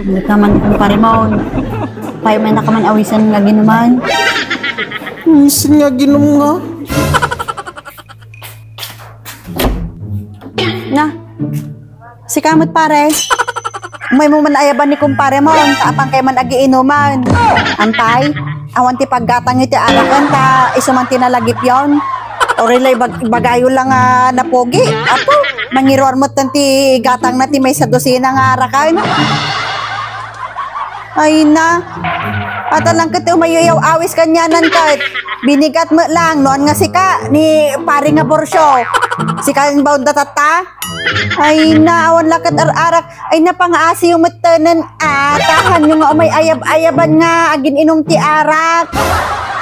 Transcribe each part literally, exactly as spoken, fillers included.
Dita man, kumpare Mon. Pay, may nakaman awisan nga ginuman. Awisan nga ginum nga? Na, sika met, pare. Umaymo man ayaban ni kumpare Mon, ta apankay man agiinuman. Antay, awan ti paggatangyo ti araken, ta isu man ti nalagipyon. Uray la ibag-, ibagayo lang nga napugi. Apo, mangiruar metten ti gatangna ti maysa dosina nga araken. Ay na. Ata lang ket umayo-, yaw awis kanianan ket. Binigat met lang, no, ania nga sika, ni pare nga Borsio. Sika nga baon da tatta? Ay na, awan la ket ar-arak. Ay na, pangaasiyo metten, a, ta hanyo nga umay ayab-ayaban nga agin-inum ti arak.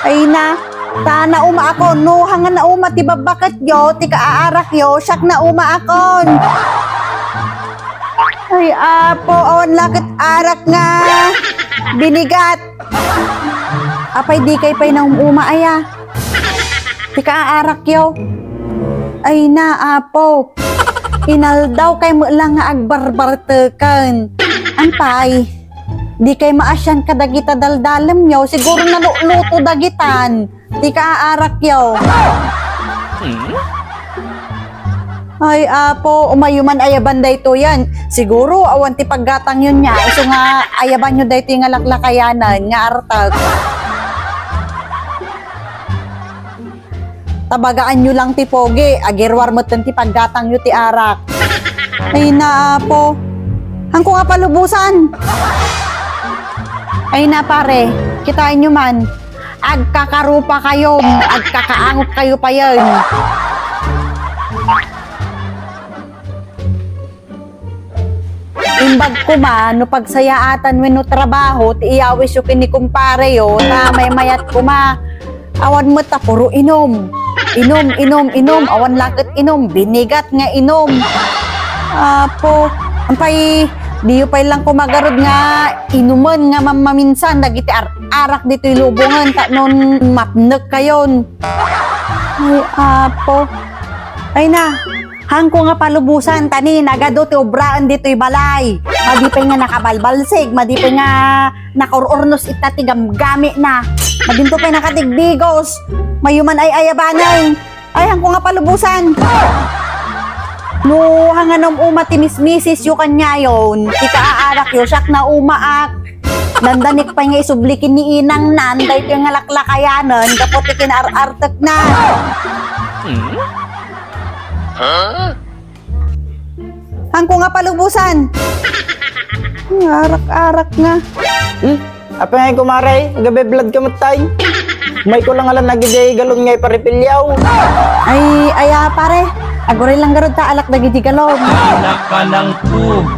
Ay na, ta naumaakon, no, haan nga nauma ti babbaketyo, ti kaaarakyo, siak naumaakon. Ay, Apo, awan la ket arak nga binigat. Apay, dikay pay naum-uma aya? Ti kaaarakyo. Ay na, Apo. Inaldawkay met lang nga agbarbarteken. Antay, dikay maasian kadagita daldalemyo, siguro naluluto dagitan. Ti kaaarakyo. Ay, Apo, umayo man ayaban daytoyen. Siguro, awan ti paggatangyon nia. Isu nga ayabanyo daytoy nga laklakayanan nga artek. Tabagaanyo lang ti pogi, agiruar metten ti paggatangyo ti arak. Ay na, Apo. Hanko nga palubosan. Ay na, pare. Kitaenyo man. Agkakarupa kayo, agkakaangot kayo payen. Imbag koma no pagsayaatan wenno trabaho ti iyawisyo ken ni kumpareyo, ta maymayat koma. Awan met ta puro inom. Inom, inom, inom. Awan la ket inom. Binigat nga inom. Apo, ampay, diyo pay lang koma garud nga inumen nga mammaminsan dagiti ar-arak ditoy lubongen, ta non mapnek kayon. Ay, Apo. Ay na, hanko nga palubosan, ta ni nagadu ti obraen ditoy balay. Madi pay nga nakabalbalsig, madi pay nga nakaur-urnos ita ti gamgamina. Madinto pay nakatigdigos. Mayuman ay ayabanen. Ay, hanko nga palubosan. No, hangan um-uma ti mismisisyo kaniayon, ti kaaarakyo, siak naumaak. Dandanik pay nga isubli ken ni inangnan, daytoy nga laklakayanen, gapu ti kinaar-artekna. Hanko nga palubosan. Arak-arak nga. Hmm? Apay nga kumare, agabeblad ka met tay. May ko lang alan agidiay galon nga iparipilyaw. Ay, aya, pare. Aguray lang garud ta alak dagiti galon. Anak ka ng pu-,